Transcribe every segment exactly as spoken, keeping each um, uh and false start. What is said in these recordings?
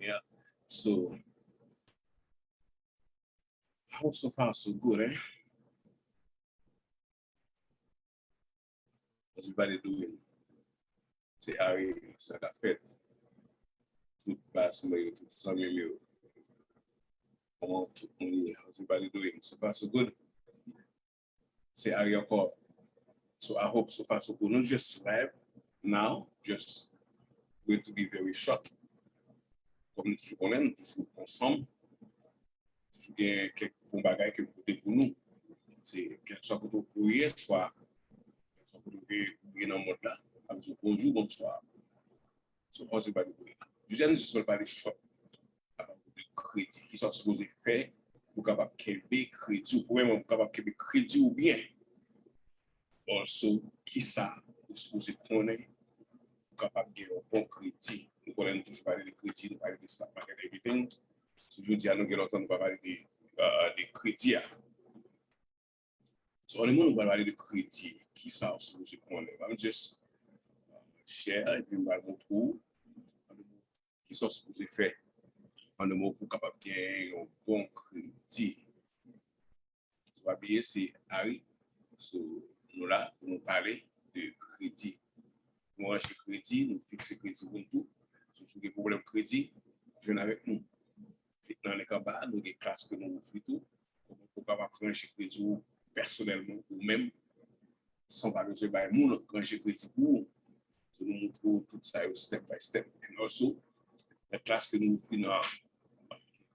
Yeah. So, oh, so far so good, eh? How's everybody doing? Se Ari, sa k ap fèt? Tout baz mwen yo, tout zanmi m yo. Kòman tout moun ye? How's everybody doing? So far so good. Se Ari ankò. So I hope so far so good. Nou just live now, just going to be very short. Kòm nou toujou konnen, nou toujou ansanm. Toujou gen kèk bon bagay ke m pote pou nou. Se kèlkeswa kote w ye, swa kèlkeswa kote w ye, ou ye nan mond la, m ap di w bonjou, bonswa. So, how's everybody doing? Jodi a nou jis pral pale short apropos de kredi. Kisa w sipoze fè pou w kapab kenbe kredi w? Premyèman, pou w kapab kenbe kredi w byen. Also, kisa ou sipoze konnen pou w kapab gen yon bon kredi? Nou konnen nou toujou pale de kredi, nou pale de stock market, everything. So, jodi a, nou gen lontan nou pa pale de, euh, de kredi a. So, ann nou pral pale de kredi. Kisa ou sipoze konnen? M just, euh, share, epi m pral montre w kisa ou sipoze fè. An de mo, pou w kapab gen yon bon kredi. So, pa bliye, se Ari. So, nou la pou nou pale de kredi. Nou ranje kredi, nou fikse kredi pou nou tou. So, si w gen pwoblèm kredi, jwenn avèk nou. Klik nan link anba a, nou gen klas ke nou ofri tou. Kòman pou w kapab ranje kredi w pèsonèlman, ou menm, san w pa bezwen bay moun ranje kredi pou ou. So, nou montre w tout sa yo step by step. And also, nan klas ke nou ofri nan,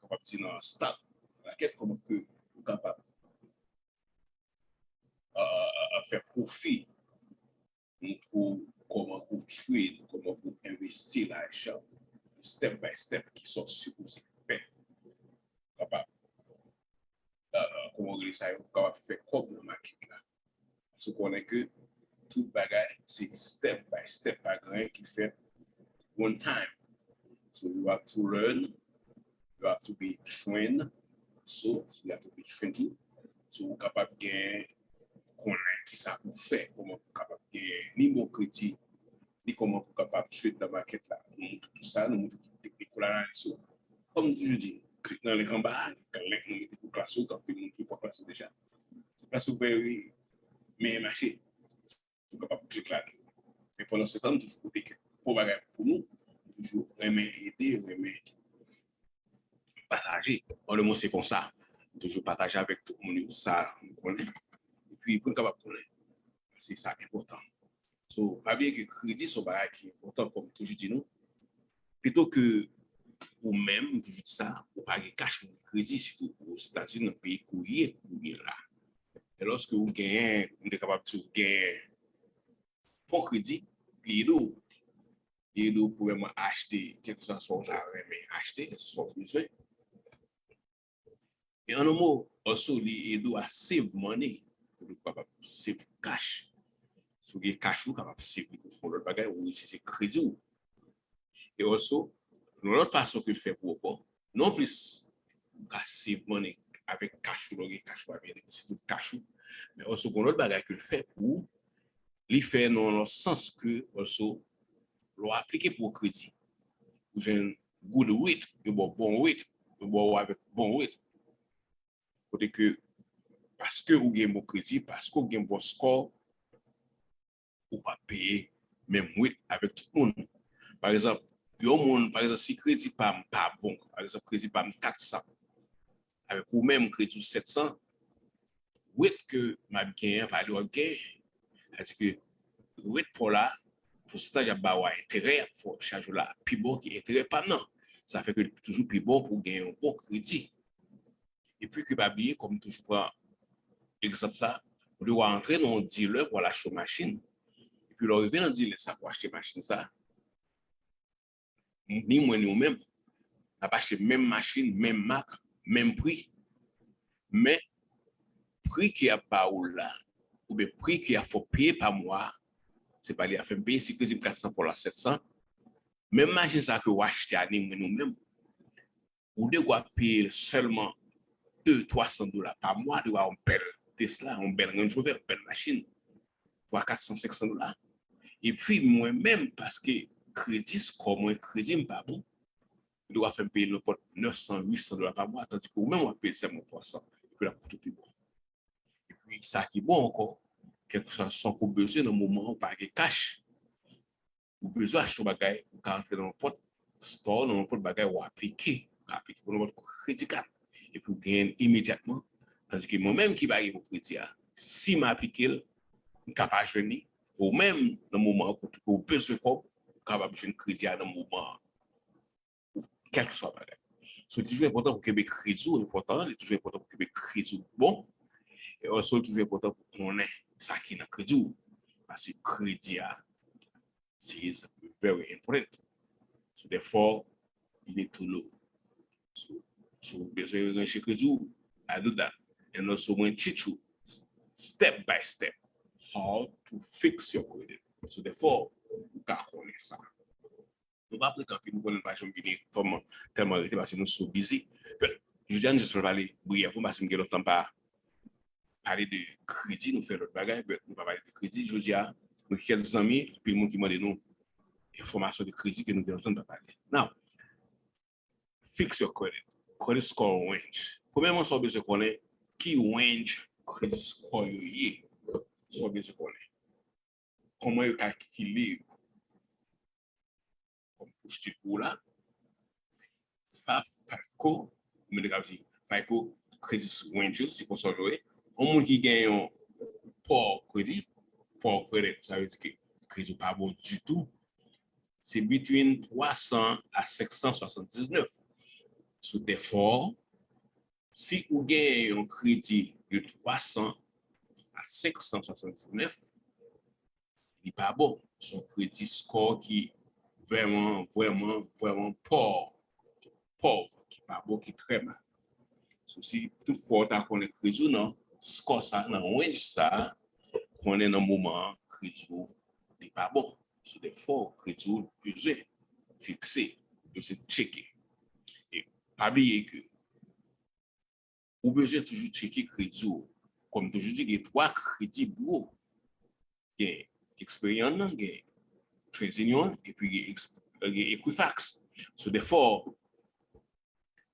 kapab di nan stock market, kòman ke ou kapab, euh, fè pwofi, montre w kòman pou trade, kòman pou envesti lajan, step by step, kisa w sipoze fè. Kapab, euh, kòman w rele sa yo, kapab fè kòb nan market la. Paske w konnen ke tout bagay se step by step, pa gen anyen ki fèt one time. So you have to learn, you have to be trained. So you have to be trained too. So ou kapab gen konnen kisa pou fè, kòman pou kapab gen ni bon kredi, ni kòman pou kapab trade nan market la. Nou montre tout sa, nou montre tout teknik pou analiz yo. Kòm m toujou di, klik nan link anba a, gen link nou mete pou klas yo, gen anpil moun ki pran klas yo deja. Se klas yo very, men mache. Ou kapab klik ladan. Men pandan se tan, m toujou pote kèk bon bagay pou nou. M toujou renmen ede, renmen pataje. An de mo, se konsa. M toujou pataje avèk tout moun yo sa nou konnen. Epi pou n kapab konnen. Se sa enpòtan. So, pa bliye ke kredi se yon bagay ki enpòtan, kòm m toujou di nou. Pito ke ou menm, m toujou di sa, ou pa gen kach, ou gen kredi, sitou Ozetazini, nan peyi ke w ye kounye a la. E lòske ou genyen, m te kapab di ou genyen bon kredi, li ede w. Li ede w pou menm achte, kèlkeswa sa w ta renmen achte, kèlkeswa w bezwen. E an yon mo, also, li ede w a save money. Ou kapab save cash. Si w gen cash ou, kapab save li pou fè yon lòt bagay, ou itilize kredi w. E also, yon lòt fason ke l fè pou ou ankò, non plis, ou ka save money avèk cash ou, lè w gen cash ou pa byen depanse tout cash ou. Men also, gen yon lòt bagay ke l fè pou ou, li fè nan yon sans ke, also, lè w aplike pou yon kredi, ou jwenn good rate, yo ba w bon rate, yo ba w avèk bon rate. Kote ke, paske ou gen bon kredi, paske ou gen bon score, ou pa peye menm rate avèk tout moun. Pa egzanp, yon moun, pa egzanp, si kredi pa m pa bon, pa egzanp, kredi pa m kat san, avèk ou menm, kredi w sèt san, rate ke m ap genyen an pa li w ap genyen. Sètadi ke rate pa w la, pousantaj y ap ba w a, enterè y ap fè w chaje w la, pi bon ke enterè pa m nan. Sa fè ke li toujou pi bon pou w gen yon bon kredi. Epi ke pa bliye, kòm m toujou pran egzanp sa, ou te wè antre nan yon dealer pou al achte yon machin. Epi lè w rive nan dealer sa pou achte machin sa, ni mwen ni ou menm, n ap achte menm machin, menm mak, menm pri. Men, pri ke y ap ba ou la, oubyen pri ke y ap fè w peye pa mwa, se pa li ap fè m peye, si kredi m kat san pou l a sèt san, menm machin sa ke w achte a, ni mwen ni ou menm, ou de gwa peye l sèlman de, twa san dola pa mwa, de gwa yon bèl Tesla, yon bèl Range Rover, yon bèl machin, twa, kat san, senk san dola. Epi mwen menm, paske kredi score mwen, kredi m pa bon, li dwe fè m peye l nenpòt nèf san, uit san dola pa mwa, tandike ou menm w ap peye sèlman twa san, epi l ap koute w pi bon. Epi sa ki bon ankò, kèlkeswa sa ke w bezwen nan moman an, ou pa gen kach, ou bezwen achte yon bagay, ou ka antre nan nenpòt store, nan nenpòt bagay, ou aplike, ou ka aplike pou nenpòt kredi kat, epi ou genyen l imedyatman. Tandike mwen menm ki pa gen bon kredi a, si m aplike l, m ka pa jwenn li, ou menm nan moman an, kote ke w bezwen kòb, ou kapab jwenn kredi a nan moman an, ou kèlkeswa bagay. So, li toujou enpòtan pou kenbe kredi w enpòtan, li toujou enpòtan pou kenbe kredi w bon, e also li toujou enpòtan pou konnen sa ki nan kredi w, paske kredi a, is very important. So therefore, you need to know. So, so w bezwen ranje kredi w, I do that. And also, mwen teach you step by step how to fix your credit. So therefore, ou ka konnen sa. Nou pa prete anpil, nou konnen nou pa janm vini tèlman, tèlman rete paske nou so busy. But, jodi a, nou just pral pale briyèvman paske m gen lontan m pa pale de kredi, nou fè lòt bagay, but nou pa pale de kredi. Jodi a, nou gen kèk zanmi, anpil moun ki mande nou enfòmasyon de kredi ke nou gen lontan pa pale. Now, fix your credit. Credit score range. Premyèman, sa w bezwen konnen, ki range credit score yo ye. Sa w bezwen konnen. Kòman yo kalkile yo. Kòm pou stil pou w la, F I, FICO, ou mete k ap di FICO, credit range yo, se konsa yo ye. Yon moun ki gen yon poor credit, poor credit, sa vle di ke kredi w pa bon ditou, se between twa san a senk san swasann diznèf. So therefore, si ou gen yon kredi de twa san a senk san swasann diznèf, li pa bon. Se yon kredi score ki vrèman, vrèman, vrèman pòv, pòv, ki pa bon, ki trè mal. So, si toutfwa w ta konnen kredi w nan score sa, nan range sa, konnen nan moman an, kredi w li pa bon. So, therefore, kredi w bezwen fikse, ou bezwen tcheke. E pa bliye ke ou bezwen toujou tcheke kredi w. Kòm toujou di, gen twa kredi biwo. Gen Experian nan, gen TransUnion, epi gen, gen Equifax. So, therefore,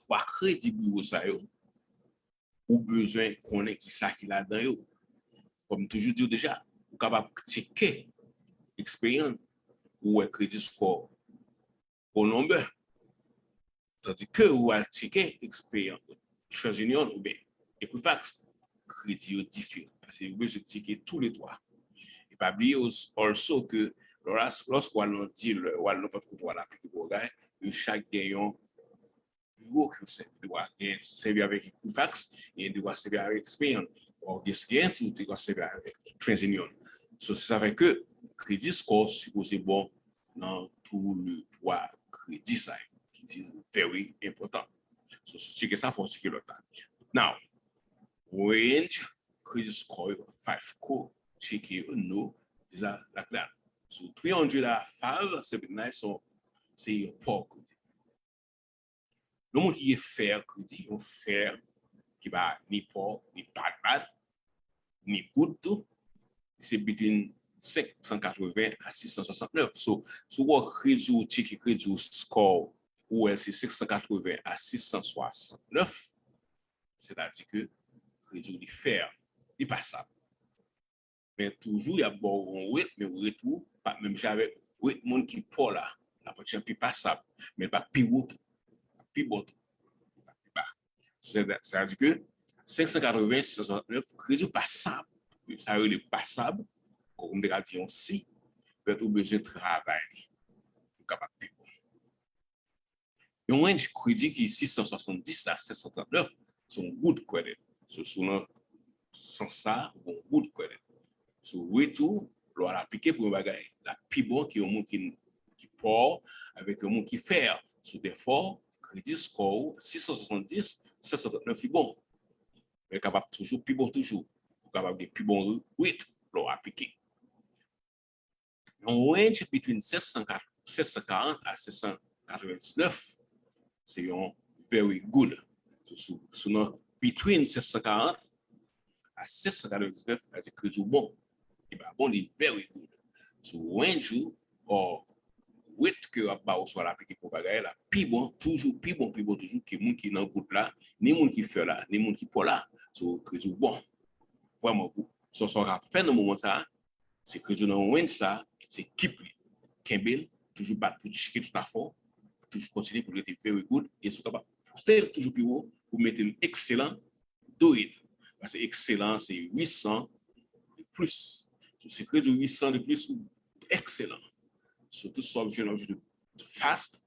twa kredi biwo sa yo, ou bezwen konnen ki sa ki ladan yo. Kòm toujou di w deja, ou kapab tcheke Experian, ou wè kredi score ou nonbè. Tandike ou al tcheke Experian, TransUnion oubyen Equifax, kredi yo diferan. Paske ou bezwen tcheke tou le twa. E pa bliye also ke lòs-, lòske w al nan dealer, w al nenpòt kote w al aplike pou bagay, yo chak gen yon biwo ke yo sèvi. Ou gen dwa sèvi avèk Equifax, gen dwa sèvi avèk Experian. Ou gen, gen tou, gen dwa sèvi avèk TransUnion. So, sa fè ke kredi score sipoze bon nan tou le twa kredi sa yo, ki is very important. So, si w tcheke sa, fò w tcheke lòt la. Now, range credit score yo, FICO, tcheke yo, no, deja la klè. So, three hundred a five seventy-nine, so, se yon poor credit. Yon moun ki gen fair credit, yon fair ki pa ni poor, ni bad bad, ni good tou, se between senk san katreven a sis san swasannnèf. So, si w wè kredi w, tcheke kredi w, score ou wè l se senk san katreven a sis san swasannnèf, sètadi ke kredi w li fair, li pasab. Men toujou, y ap ba w yon rate, men rate ou pa menm jan avèk rate moun ki poor la. L ap janm pi pasab, men l pa pi wo tou. L ap pi bon tou. L ap pi ba. Sètadi ke senk san katreven, sis san swasannnèf, kredi w pasab. Sa yo rele pasab, kòm m te ka di yon si, pèt ou bezwen travay li pou kapab pi bon. Yon range kredi ki sis san swasanndis a senk san trannèf, se yon good credit. So, si w nan sans sa, ou gen yon good credit. So, rate ou, lè w al aplike pou yon bagay, l ap pi bon ke yon moun ki, ki poor avèk yon moun ki fair. So, therefore, credit score ou, sis san swasanndis, senk san trannèf li bon. Men l kapab toujou pi bon toujou. Ou kapab gen pi bon rate lè w aplike. Yon range between sèt san karant a sèt san katrevendiznèf, se yon very good. So, si w, si w nan between sèt san karant a sèt san katrevendiznèf, sa vle di kredi w bon. Li pa bon, li very good. So, range ou, or rate ke yo ap ba w swa l aplike pou bagay la pi bon, toujou pi bon, pi bon toujou ke moun ki nan goud la, ni moun ki fè la, ni moun ki pa la. So, kredi w bon. Vrèman bon. So, sa w ka fè nan moman sa a, se kredi w nan range sa a, se keep li. Kenbe l, toujou bat pou tcheke tout afè w, toujou kontinye pou l rete very good, e si w kapab pouse l toujou pi wo, pou mete l ekselan, do it. Paske ekselan, se uit san de plis. So, si kredi w uit san de plis, ou ekselan. So, tout sa w ap jwenn, w ap jwenn fast,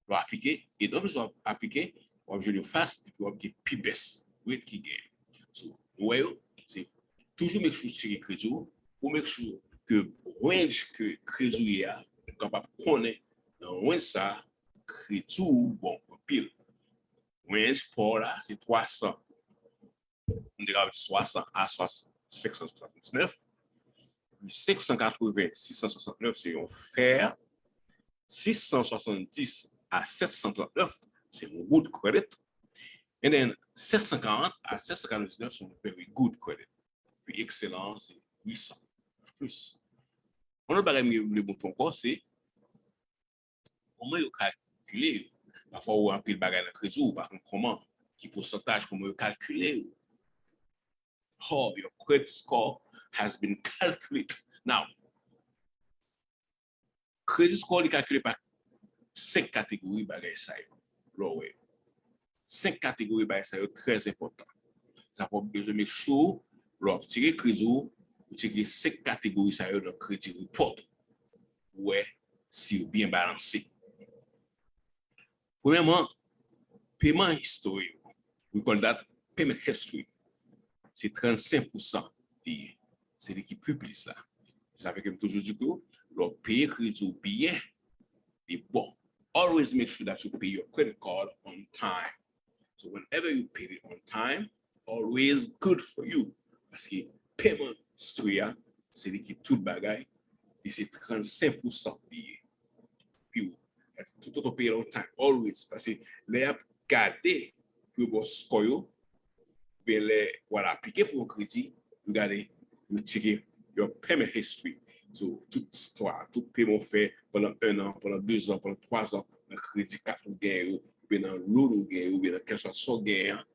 lè w aplike, e non sèlman w ap aplike, w ap jwenn yo fast, epi w ap gen pi best rate ki genyen. So, nou wè yo, se toujou make sure tcheke kredi w, pou make sure ke range ke kredi w ye a, ou kapab konnen nan range sa, kredi w bon anpil. Range pa w la, se twa san. M te kapab di twa san a senk san swasanndiznèf. Epi senk san katreven, sis san swasannèf, se yon fair. Sis san swasanndis a sèt san trannèf, se yon good credit. And then, sèt san karant a sèt san katrevendiznèf, se yon very good credit. Epi ekselan, se uit san. Plis. Yon lòt bagay m vle montre ankò, se kòman yo kalkile yo. Pafwa, ou anpil bagay nan kredi, ou pa konn kòman, ki pousantaj, kòman yo kalkile yo. Oh, your credit score has been calculated. Now, credit score, li kalkile pa senk kategori bagay sa yo. Lè w wè yo. Senk kategori bagay sa yo trè enpòtan. Sa fè w bezwen make sure, lè w ap tire kredi w, ou tcheke senk kategori sa yo nan credit report ou. Ou wè si yo byen balanse. Premyèman, payment history. We call that payment history. Se trannsenk pousan li ye. Se li ki pi plis la. Sa fè ke m toujou di ke lè w peye kredi w byen, li bon. Always make sure that you pay your credit card on time. So whenever you pay it on time, always good for you. Paske payment history a, se li ki tout bagay, e se trannsenk pousan li ye. Pi wo. Tout otan peye on time, always. Paske lè y ap gade pou yo ba w score yo, oubyen lè w al aplike pou yon kredi, yo gade, yo tcheke your payment history. So, tout istwa, tout peman w fè pandan en an, pandan de zan, pandan twa zan, nan kredi kat ou genyen yo, oubyen nan loan ou genyen yo, oubyen nan kèlswa sa w genyen an,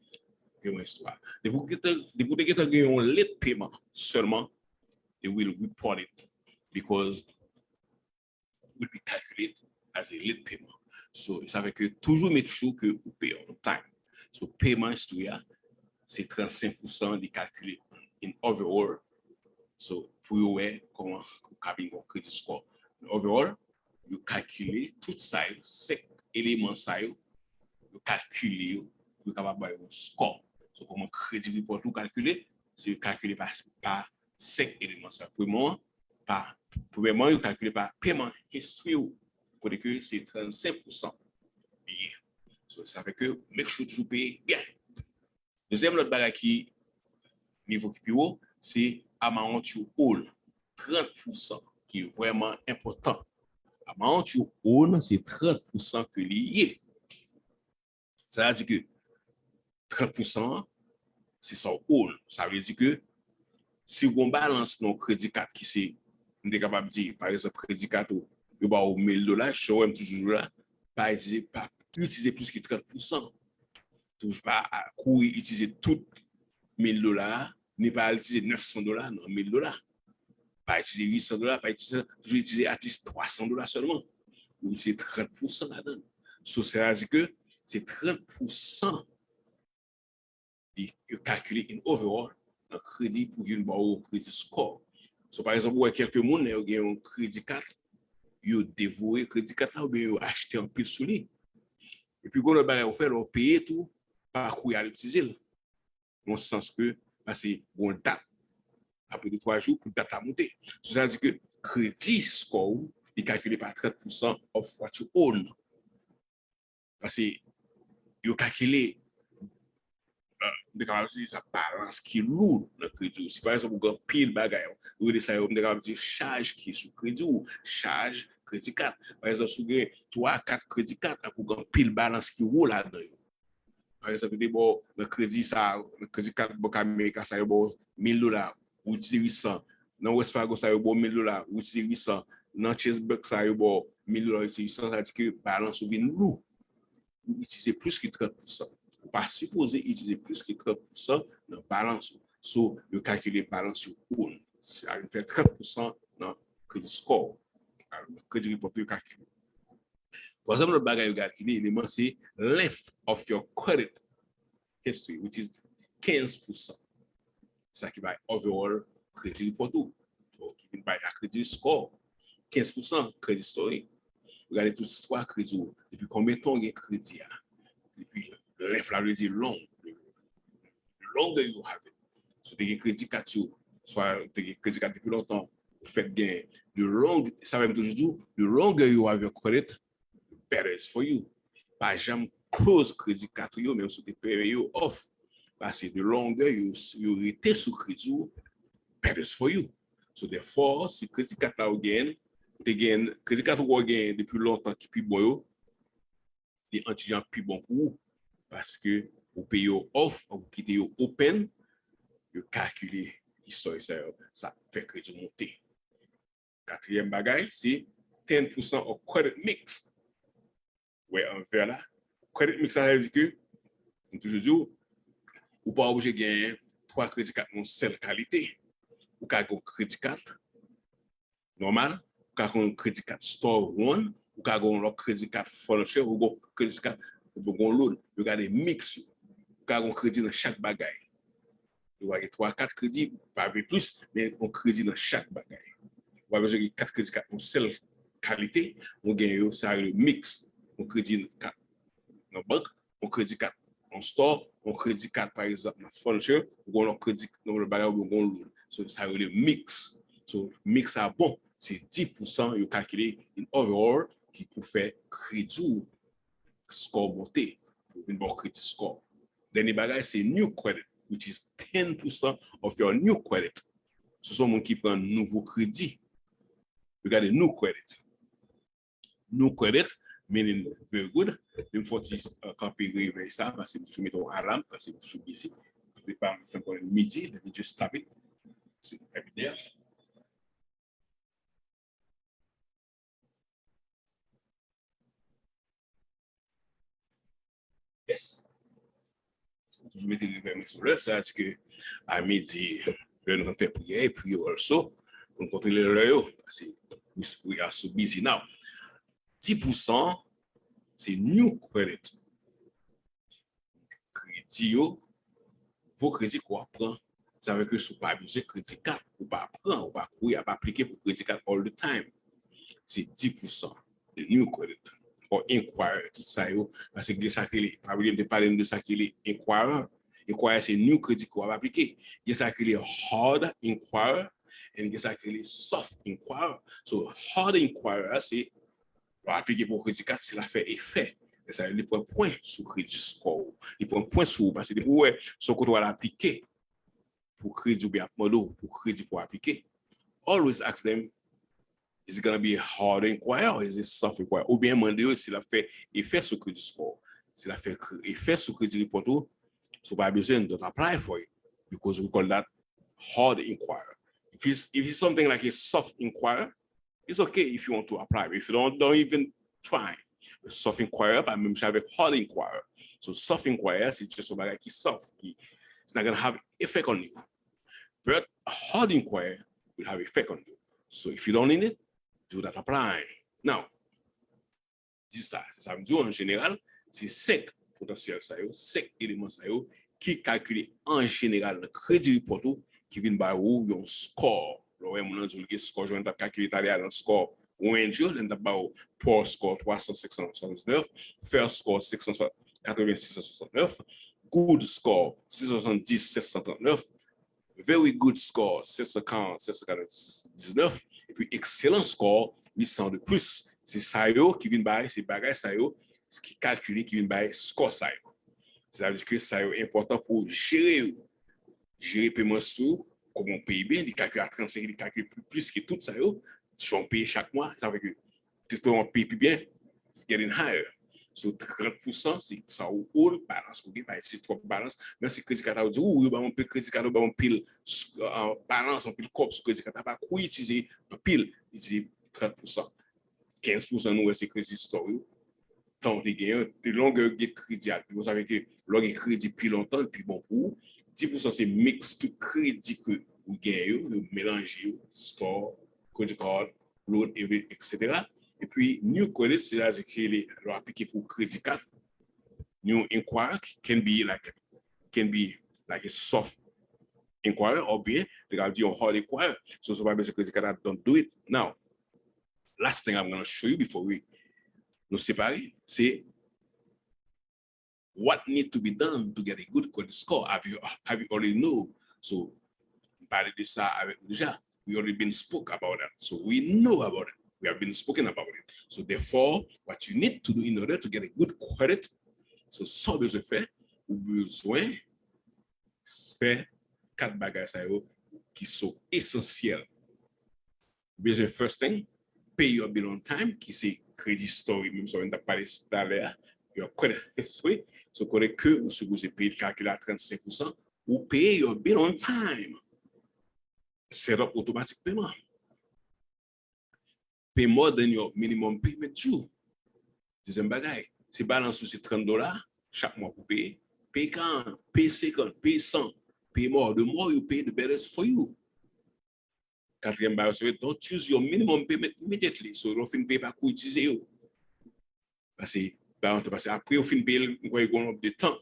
peman istwa. Depi w gentan, depi w te gentan gen yon late payment sèlman, they will report it because will be calculated as a late payment. So, sa fè ke toujou make sure ke ou peye on time. So, payment history a, se trannsenk pousan li kalkile in overall. So, pou yo wè kòman ou ka vin gon credit score. In overall, yo kalkile tout sa yo, senk eleman sa yo, yo kalkile yo, pou yo kapab ba yo yon score. So, kòman credit report ou kalkile, se yo kalkile pa, pa senk eleman sa yo. Premyèman, pa, premyèman, yo kalkile pa payment history ou, kote ke se trannsenk pousan li ye. So, sa fè ke make sure toujou peye byen. Dezyèm lòt bagay ki nivo ki pi wo, se amount you owe, trant pousan, ki vrèman enpòtan. Amount you owe, se trant pousan ke li ye. Sa vle di ke trant pousan an, se sa w owe. Sa vle di ke si w gen yon balans nan yon kredi kat ki se, m te kapab di, pa egzanp, kredi kat ou, yo ba w mil dola, jan w wè m toujou di w la, pa itilize, pa itilize plis ke trant pousan. Toujou pa kouri itilize tout mil dola a, ni pa al itilize nèf san dola nan mil dola. Pa itilize uit san dola, pa itilize, toujou itilize at least twa san dola sèlman. Ou itilize trant pousan ladan l. So, sa vle di ke se trant pousan li, yo kalkile in overall nan kredi pou vin ba w yon kredi score. So, pa egzanp, ou wè kèlke moun, lè yo gen yon kredi kat, yo devore kredi kat la oubyen yo achte anpil sou li. Epi, gon lòt bagay ou fè, lè w peye tou, pa kouri al itilize l. Nan sans ke, paske gon dat, apre de twa jou, pou dat la monte. So, sa vle di ke kredi score ou, li kalkile pa trant pousan of what you owe. Paske yo kalkile, euh, m te kapab di sa, balans ki lou nan kredi ou. Si pa egzanp, ou gen anpil bagay, ou rele sa yo, m te kapab di chaj ki sou kredi ou, chaj kredi kat. Pa egzanp, si w gen twa, kat kredi kat, ou gen anpil balans ki wo ladan yo. Pa egzanp, yo te ba w nan kredi sa, nan kredi kat Bank America sa, yo ba w mil dola, ou itilize uit san. Nan Wells Fargo sa, yo ba w mil dola, ou itilize uit san. Nan Chase Bank sa, yo ba w mil dola ou itilize uit san, sa vle di ke balans ou vin lou. Ou itilize plis ke trant pousan. Ou pa sipoze itilize plis ke trant pousan nan balans ou. So, yo kalkile balans yo own. Sa vin fè trant pousan nan credit score. Alò, nan credit report yo kalkile. Twazyèm lòt bagay yo kalkile, eleman se length of your credit history, which is kenz pousan. Sa ki bay overall credit report ou. Ki vin bay a credit score. Kenz pousan credit history. Ou gade tout istwa kredi ou. Depi konbyen tan ou gen kredi a? Depi length la vle di long. The longer you have it. Si w te gen kredi kat yo, swa w te gen kredi kat depi lontan, ou fèk gen, the long, sa menm toujou di w, the longer you have your credit, the better it's for you. Pa janm close kredi kat ou yo, menm si w te peye yo off. Paske the longer yo, yo rete sou kredi w, better it's for you. So therefore, si kredi kat la ou gen, ou te gen, kredi kat ou gen depi lontan ki pi bon yo, li an ti jan pi bon pou ou. Paske ou peye yo off, ou kite yo open, yo kalkile istwa sa yo, sa fè kredi w monte. Katriyèm bagay, se ten pousan of credit mix. Wè an vè la, credit mix sa, sa vle di ke, m toujou di w, ou pa oblije genyen twa kredi kat nan yon sèl kalite. Ou ka gen yon kredi kat nòmal, ou ka gen yon kredi kat store one, ou ka gen yon lòt kredi kat furniture, ou gen kredi kat, ou gen loan. Yo gade mix yo. Ou ka gen yon kredi nan chak bagay. Ou ka gen twa, kat kredi, pa vle plis, men yon kredi nan chak bagay. Ou pa bezwen gen kat kredi kat yon sèl kalite, ou gen yo, sa rele mix. Yon kredi kat nan bank, yon kredi kat nan store, yon kredi kat, pa egzanp, nan furniture, ou gen yon kredi nan yon bagay, ou gen yon loan. So, sa rele mix. So, mix sa bon, se dis pousan yo kalkile in overall ki pou fè kredi w score monte, pou vin ba w credit score. Dènye bagay, se new credit, which is ten percent of your new credit. Si w se yon moun ki pran nouvo kredi, yo gade new credit. New credit, meaning very good. Men m fè yon ti, uh, kanpe revèy sa, paske m toujou mete yon alam, paske m toujou busy. Epi pa m fè konnen midi, let me just stop it. So, right there. Yes. Toujou mete revèy mwen sou lè, sa di ke a midi, lè nou fè priyè, e priye also, pou nou kontwole lè yo, paske we, we are so busy now. Dis pousan, se new credit. Kredi yo, nouvo kredi ke w ap pran. Sa vle ke si w pa bezwen kredi kat, ou pa pran, ou pa kouri ap aplike pou kredi kat all the time. Se dis pousan de new credit or inquirer, tout sa yo. Paske gen sa ki rele, pa bliye m te pale nou de sa ki rele inquirer. Inquirer se new credit ke w ap aplike. Gen sa ki rele hard inquirer, and gen sa ki rele soft inquirer. So, hard inquirer se lè w aplike pou kredi kat, si l ap fè efè. Lè sa yo, li pran pwen sou credit score ou. Li pran pwen sou ou, paske depi w wè se yon kote w al aplike pou kredi oubyen ap mande w pou kredi pou w aplike, always ask them, is it gonna be a hard inquirer or is it soft inquirer? Oubyen mande yo si l ap fè efè sou credit score. Si l ap fè kre-, efè sou credit report ou, si w pa bezwen, don't apply for it because we call that hard inquirer. If it's, if it's something like a soft inquirer, it's okay if you want to apply, but if you don't, don't even try. Soft inquirer pa menm jan avèk hard inquirer. So soft inquirer, se just yon bagay ki soft, ki, it's not gonna have effect on you. But hard inquirer will have effect on you. So if you don't need it, do not apply. Now, di sa, se sa m di w, an jeneral, se senk potansyèl sa yo, senk eleman sa yo ki kalkile an jeneral nan credit report ou, ki vin ba ou yon score. Lè w wè moun nan di w li gen score, jan n t ap kalkile talè a nan score range yo, lè n t ap ba w poor score twa san, senk san swasanndiznèf, fair score senk san katreven, sis san swasannèf, good score sis san swasanndis, sèt san trannèf, very good score, sèt san karant, sèt san katrevendiznèf, epi excellent score, uit san de plus. Se sa yo ki vin bay, se bagay sa yo ki kalkile, ki vin bay score sa yo. Sa vle di ke sa yo enpòtan pou w jere yo. Jere payment yo, kòman w peye byen, li kalkile a trannsenk, li kalkile pli, plis ke tout sa yo. Jan w peye chak mwa, sa vle di ke tout w ap peye pi byen, it's getting higher. So, trant pousan, se sa ou own, balans ke w gen, pa itilize twòp balans. Menm si kredi kat la, ou di, ou, yo ban m anpil kredi kat, yo ban m anpil, uh, balans, anpil kòb sou kredi kat la, pa kouri itilize anpil, itilize trant pousan. kenz pousan nou wè se credit score yo. Tan ou te genyen, te longè yo gen kredi a, pi bon, sa vle ke lè w gen kredi pi lontan, li pi bon pou ou. Dis pousan se mix tout kredi ke ou genyen yo, yo melanje yo, score, credit card, loan, et cetera. Epi new credit, se la ke lè w aplike pou credit card, new inquiry can be like, can be like a soft inquiry, oubyen te ka di yon hard inquiry. So, so pa bezwen credit card, don't do it. Now, last thing I'm gonna show you before we nou separe, se what need to be done to get a good credit score. Have you, have you already know? So, m pale de sa avèk ou deja. We already been spoke about that. So, we know about it. We have been spoken about it. So, therefore, what you need to do in order to get a good credit, so, sa w bezwen fè, ou bezwen fè kat bagay sa yo ki so esansyèl. Ou bezwen first thing, pay your bill on time, ki se credit story, menm sa w t ap pale talè a, your credit history. So, kote ke ou sipoze peye l kalkile a trannsenk pousan, ou peye your bill on time. Set up otomatik peman. Pay more than your minimum payment due. Dezyèm bagay, si balans ou se trant dola, chak mwa pou peye, peye karant, peye senkant, peye san, peye more. The more you pay, the better it's for you. Katriyèm bagay, se don't use your minimum payment immediately. So, lè w fin peye, pa kouri itilize yo. Pase, ba yon tan, pase apre ou fin peye l, m kwè gen yon nonb de tan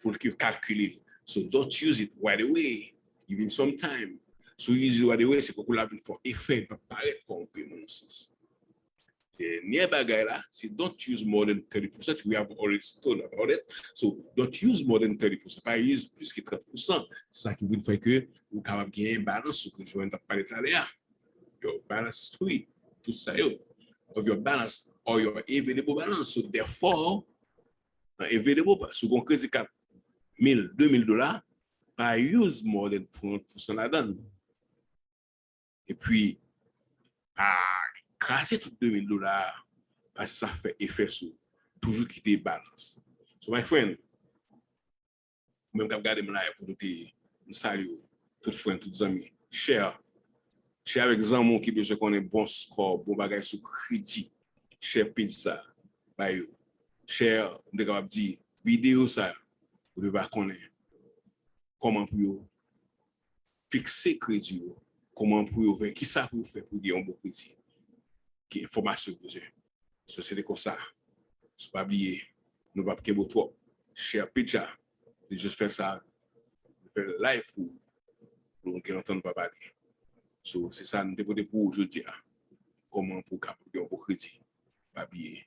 pou l kalkile l. So don't use it right away. Give him some time. Si w use it right away, se poko l ap vin fè efè, li p ap parèt kòm yon peman nan sans. Dènye bagay la, se don't use more than thirty percent. We have already told about it. So don't use more than thirty percent. Pa use plis ke trant pousan. Se sa ki vin fè ke ou kapab genyen balans ou ke Joanne t ap pale talè a. Your balance three, tout sa yo. Of your balance or your available balance. So therefore, nan available, si w gen yon kredi kat mil, de mil dola, pa use more than trant pousan ladan l. Epi, pa kraze tout de mil dola a, paske sa fè efè sou ou. Toujou kite balans. So, my friend, ou menm k ap gade m live, pou nou te, m salye w, tout fren, tout zanmi. Share. Share avèk zanmi w ki bezwen konnen bon score, bon bagay sou kredi. Share page sa, bay yo. Share, m te kapab di, videyo sa, pou yo va konnen kòman pou yo fikse kredi yo, kòman pou yo fè, kisa pou yo fè pou gen yon bon kredi. Ki enfòmasyon yo bezwen. So, se te konsa. So, pa bliye, nou p ap kenbe w twòp. Share page a. Nou jis fè sa, nou fè live pou ou. Nou gen lontan nou pa pale. So, se sa nou te pote pou ou jodi a. Kòman pou w kapab gen yon bon kredi. Pa bliye.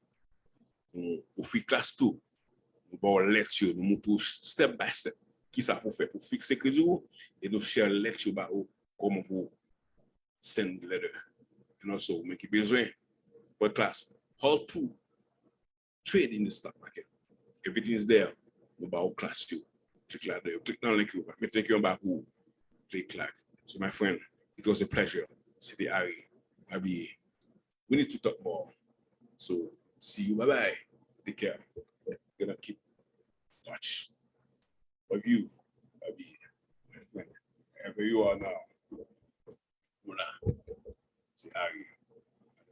Nou ofri klas tou. Nou ba w lèt yo, nou montre w step by step. Kisa pou w fè pou fikse kredi w, e nou share lèt yo ba ou, kòman pou w send letter. And also, ou menm ki bezwen pran klas, how to trade in the stock market. Everything is there. Nou ba ou klas yo. Klik ladan yo. Klik nan link yo. Met link yo anba pou ou. Klik like. So, my friend, it was a pleasure. Se te Harry. Pa bliye. We need to talk more. So, see you. Bye bye. Take care. We're gonna keep touch. Love you. Pa bliye. My friend. Wherever you are now. Voilà. Se Harry.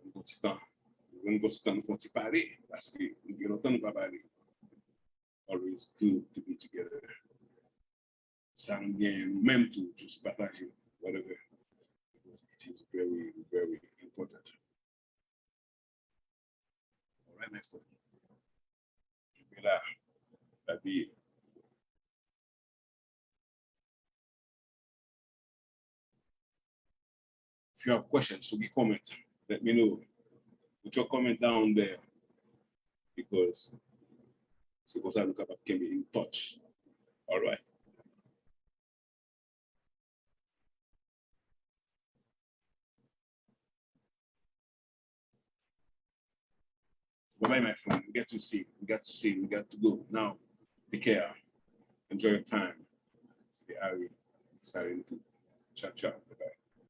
Nou pran ti tan. Nou pran ti tan, nou fè yon ti pale. Paske nou gen lontan nou pa pale. Always good to be together. Sa nou genyen nou menm tou, just pataje, whatever. Because it is very, very important. Alright, my friend. Kenbe la. Pa bliye. If you have questions, so get comment. Let me know. Put your comment down there. Because se konsa nou kapab kenbe in touch. Alright. Bye bye, my friend. We got to see. We got to see. We got to go. Now, take care. Enjoy your time. Stay out. Ciao, ciao. Bye bye.